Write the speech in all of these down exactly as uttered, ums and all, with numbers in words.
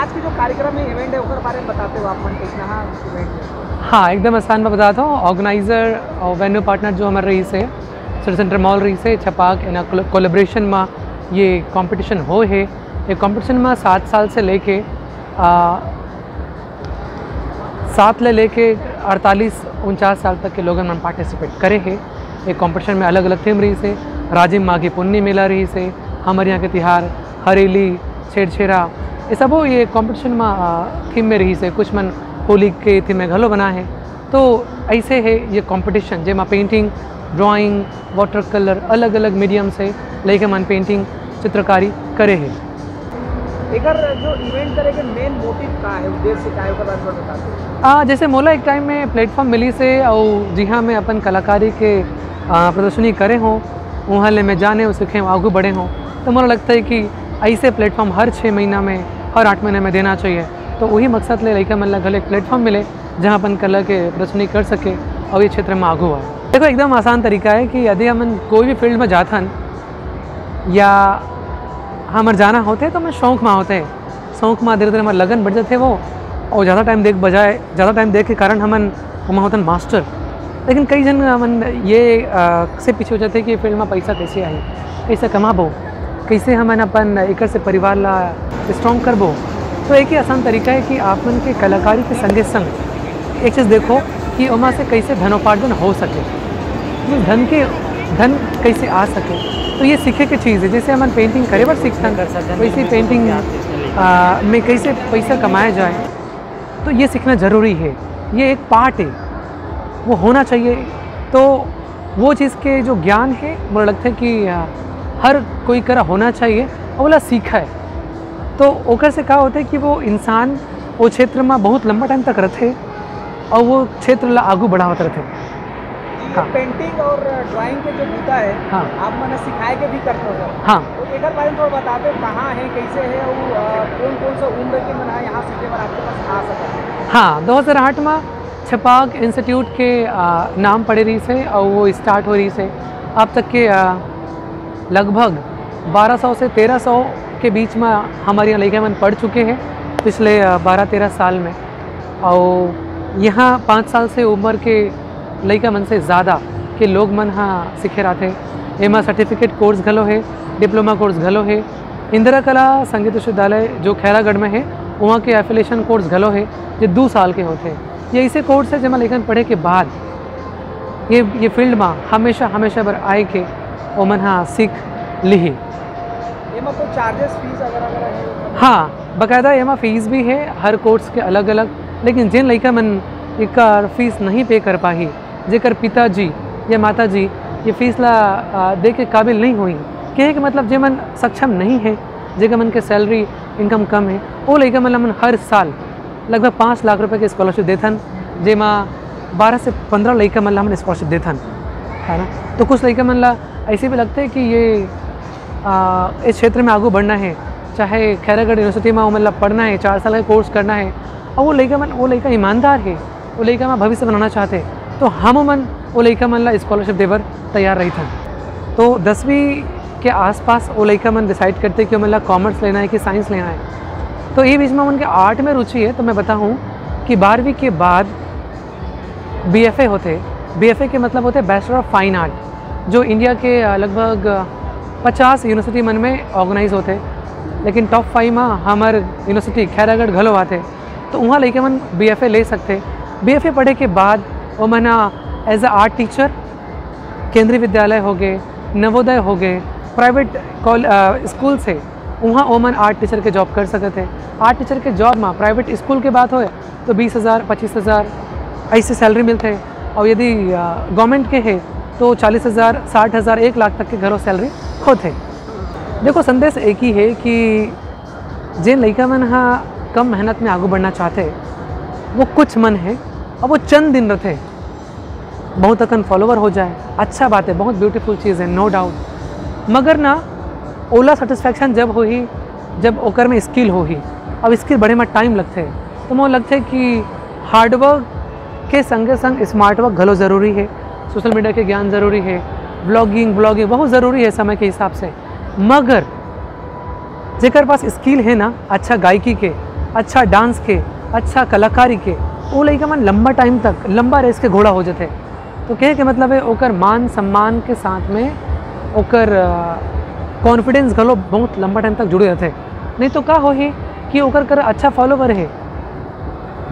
आज के जो कार्यक्रम है, इवेंट है, ओकर बारे में बताते हो आप मन कइसना हा इवेंट में? हाँ, एकदम आसान में बताता हूँ। ऑर्गेनाइजर और वेन्यू पार्टनर जो हमारे रहिस हे, सिटी सेंटर मॉल रहिस हे, छपाक एना कोलेबोरेशन में ये कॉम्पिटिशन होय हे। ये कॉम्पिटिशन में सात साल से लेके आ, सात ले लेके अड़तालीस उनचास साल तक के लोगन मन पार्टिसिपेट करे हे। ये कॉम्पिटिशन में अलग अलग थीम रहिस हे। राजिम माघी पुन्नी मेला रहिस हे, हमर यहाँ के तिहार हरेली, छेरछेरा, ये सबो ये कॉम्पिटिशन में थीम में रहिस हे। कुछ मन होली के थीम में घलो बनाए हे। तो ऐसे हे ये कॉम्पिटिशन, जेमा पेंटिंग, ड्राइंग, वाटर कलर, अलग अलग मीडियम से लइका मन पेंटिंग, चित्रकारी करे हे। एकर जो इवेंट करे के मेन मोटिव का है, उद्देश्य का है, ओकर बारे में बताते हैं। आ, जैसे मोला एक टाइम में प्लेटफॉर्म मिलिस हे, और जिहाँ मैं अपन कलाकारी के आ, प्रदर्शनी करे हों, वहाँ ले मैं जाने, सीखे हों, आगू बढ़े हों, तो मोला लगता है कि ऐसे प्लेटफॉर्म हर छः महीना में, हर आठ महीने में देना चाहिए। तो वही मकसद ले लइका मन ला घलो एक प्लेटफॉर्म मिले, जहाँ अपन कला के प्रदर्शनी कर सके और ये क्षेत्र में आगू आए। देखो, एकदम आसान तरीका है कि यदि हमन कोई भी फील्ड में जाथन या हमर जाना होथे, तो हमर शौक में होथे, शौक में धीरे धीरे हमर लगन बढ़ जाथे वो, और ज़्यादा टाइम देख बजाय, ज़्यादा टाइम देख के कारण हमन ओमा होथन मास्टर। लेकिन कई झन हमन ये आ, से पीछे हो जाथे कि फील्ड में पैसा कैसे आही, कैसे कमाबो, कैसे हमन अपन एकर से परिवार ला स्ट्रॉन्ग करबो। तो एक ही आसान तरीका है कि आप मन के कलाकारी के संगे संग एक चीज़ देखो कि ओमा से कैसे धनोपार्जन हो सके, धन के, धन कैसे आ सके। तो ये सीखे के चीज़ है। जैसे हमन पेंटिंग करे बर सीखथन, वैसे ही पेंटिंग आ, में कैसे पैसा कमाया जाए, तो ये सीखना ज़रूरी है। ये एक पार्ट है, वो होना चाहिए। तो वो चीज़ के जो ज्ञान है, मोला लगता है कि आ, हर कोई करा होना चाहिए और ओला सीखा है। तो ओकर से का होता है कि वो इंसान वो क्षेत्र में बहुत लंबा टाइम तक रहते और वो क्षेत्र ला आगू बढ़ावत रहते। हाँ। पेंटिंग और ड्राइंग के जो बूता है, हाँ। आप मन सिखाए के भी करते हो? हाँ। तो एक बार थोड़ा बताते हो, कहाँ है, कैसे है, वो कौन कौन सा उम्र के मन यहाँ सीखे पर आपके पास आ सकते हैं? हाँ, दो हज़ार आठ में छपाक इंस्टीट्यूट के आ, नाम पड़े रहिस हे और वो स्टार्ट हो रहिस हे। अब तक के आ, लगभग बारह सौ से तेरह सौ के बीच में हमारे यहाँ लइका मन पढ़ चुके हैं पिछले आ, बारह तेरह साल में। और यहाँ पाँच साल से उम्र के लइका मन से ज़्यादा के लोग मन हा सीखे रहते। एमा सर्टिफिकेट कोर्स घलो है, डिप्लोमा कोर्स घलो है। इंदिरा कला संगीत विश्वविद्यालय जो खैरागढ़ में है, वहाँ के एफिलिएशन कोर्स घलो है, जो दो साल के होते हैं। ये ऐसे कोर्स है जेमा लइकन पढ़े के बाद ये ये फील्ड में हमेशा हमेशा बर आए के ओमन हा सीख लिही। एमा कोई चार्जेस, फीस वगैरह वगैरह है? हाँ, बाकायदा एमा फीस भी है हर कोर्स के अलग अलग। लेकिन जेन लइका मन एकर फीस नहीं पे कर पाही, जेकर पिताजी या माताजी ये फीस ला आ, दे के काबिल नहीं होई, कहे के मतलब जे मन सक्षम नहीं है, जेकर मन के सैलरी इनकम कम है, वो लइका मन ला हमन हर साल लगभग पाँच लाख रुपए के स्कॉलरशिप देथन, जेमा बारह से पंद्रह लइका मन ला हमन स्कॉलरशिप देथन, है ना। तो कुछ लइका मन ला ऐसे भी लगते है कि ये आ, इस क्षेत्र में आगू बढ़ना है, चाहे खैरागढ़ यूनिवर्सिटी में ओमन ला पढ़ना है, चार साल का कोर्स करना है, और वो लइका मन, वो लइका ईमानदार है, वो लइका मन भविष्य बनाना चाहते हैं, तो हम मन वो लइका मन ला स्कॉलरशिप देबर तैयार रहिथन। तो दसवीं के आसपास वो लइका मन डिसाइड करते कि ओमन ला कॉमर्स लेना है कि साइंस लेना है। तो ये बीच में ओमन के आर्ट में रुचि है, तो मैं बताऊँ कि बारहवीं के बाद बीएफए होते। बीएफए के मतलब होते बैचलर ऑफ फाइन आर्ट, जो इंडिया के अ, लगभग अ, पचास यूनिवर्सिटी मन में ऑर्गेनाइज होते, लेकिन टॉप फाइव में हमर यूनिवर्सिटी खैरागढ़ घलो आते। तो वहाँ लइका मन बीएफए ले सकते। बीएफए पढ़े के बाद ओमन एज अ आर्ट टीचर, केंद्रीय विद्यालय हो गए, नवोदय हो गए, प्राइवेट कॉल स्कूल से वहाँ ओमन आर्ट टीचर के जॉब कर सकते हैं। आर्ट टीचर के जॉब में प्राइवेट स्कूल के बात होए तो बीस हज़ार, पच्चीस हज़ार ऐसे सैलरी मिलते, और यदि गवर्नमेंट के है तो चालीस हज़ार, साठ हज़ार, एक लाख तक के घरो सैलरी होते। देखो, संदेश एक ही है कि जेन लइका मन हा कम मेहनत में आगू बढ़ना चाहते, वो कुछ मन है और वो चंद दिन रहते, बहुत अकन फॉलोअर हो जाए, अच्छा बात है, बहुत ब्यूटीफुल चीज़ है, नो डाउट। मगर ना, ओला सेटिस्फैक्शन जब होही, जब ओकर में स्किल होही। अब स्किल बढ़े में टाइम लगथे, तो मोला लगथे कि हार्डवर्क के संगे संग स्मार्ट वर्क घलो ज़रूरी है, सोशल मीडिया के ज्ञान ज़रूरी है, व्लॉगिंग ब्लॉगिंग बहुत ज़रूरी है समय के हिसाब से। मगर जेकर पास स्किल है ना अच्छा गायकी के, अच्छा डांस के, अच्छा कलाकारी के, वो लइका मन लंबा टाइम तक लंबा रेस के घोड़ा हो जाथे। तो कहे के मतलब है, ओकर मान सम्मान के साथ में ओकर कॉन्फिडेंस घलो बहुत लंबा टाइम तक जुड़े रहथे। नहीं तो का होही कि ओकर कर अच्छा फॉलोवर है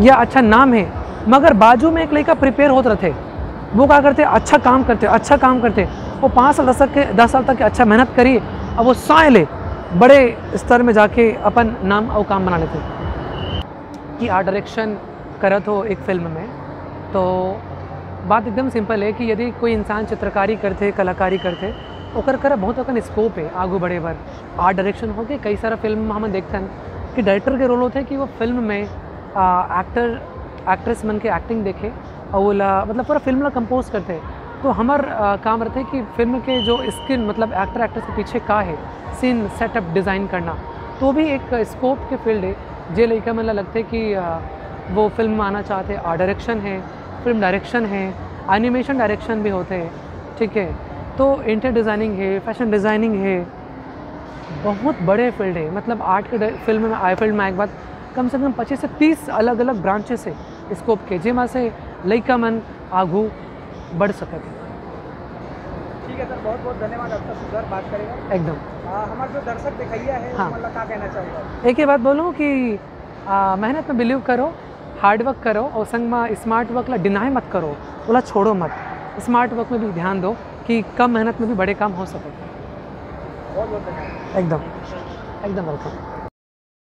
या अच्छा नाम है, मगर बाजू में एक लइका प्रिपेयर होत रहथे, वो का करथे, अच्छा काम करथे, अच्छा काम करथे, वो पाँच साल, दस साल के, दस साल तक के अच्छा मेहनत करी, अब वो साय ले बड़े स्तर में जाके अपन नाम और काम बना लेथे। कि आर्ट डायरेक्शन करत हो एक फिल्म में, तो बात एकदम सिंपल है कि यदि कोई इंसान चित्रकारी करथे, कलाकारी करथे, ओकर करा बहुत अकन स्कोप है आगू बढ़े बर। आर्ट डायरेक्शन होके कई सारा फिल्म में हमन देखथन कि डायरेक्टर के रोल होथे कि वो फिल्म में एक्टर एक्ट्रेस मन के एक्टिंग देखे और ओला, मतलब, पूरा फिल्म ला कंपोज करथे। तो हमर आ, काम रहथे कि फिल्म के जो स्क्रीन, मतलब, एक्टर एक्ट्रेस के पीछे का है, सीन सेटअप डिज़ाइन करना, तो भी एक स्कोप के फील्ड है। जे लइका मन ला लगथे कि आ, वो फिल्म में आना चाहथे, आर्ट डायरेक्शन है, फिल्म डायरेक्शन है, एनिमेशन डायरेक्शन भी होथे, ठीक है, तो इंटीरियर डिज़ाइनिंग है, फैशन डिज़ाइनिंग है, बहुत बड़े फील्ड है। मतलब, आर्ट के डा-, फिल्म में आए, फील्ड में आए के बाद कम से कम पच्चीस से तीस अलग अलग ब्रांचेस है स्कोप के, जेमा से लइका मन आगू बढ़ सकत है। ठीक है सर, बहुत बहुत धन्यवाद आपका, सुंदर बात करेगा। एकदम। आ, हमारे जो दर्शक दिखैया है, हाँ। मतलब, क्या कहना चाहूँगा? एक ही बात बोलूँ कि आ, मेहनत में बिलीव करो, हार्ड वर्क करो और संग में स्मार्ट वर्क ला डिनाई मत करो, ओला छोड़ो मत। स्मार्ट वर्क में भी ध्यान दो कि कम मेहनत में भी बड़े काम हो सकत है। बहुत बहुत धन्यवाद। एकदम, एकदम वेलकम।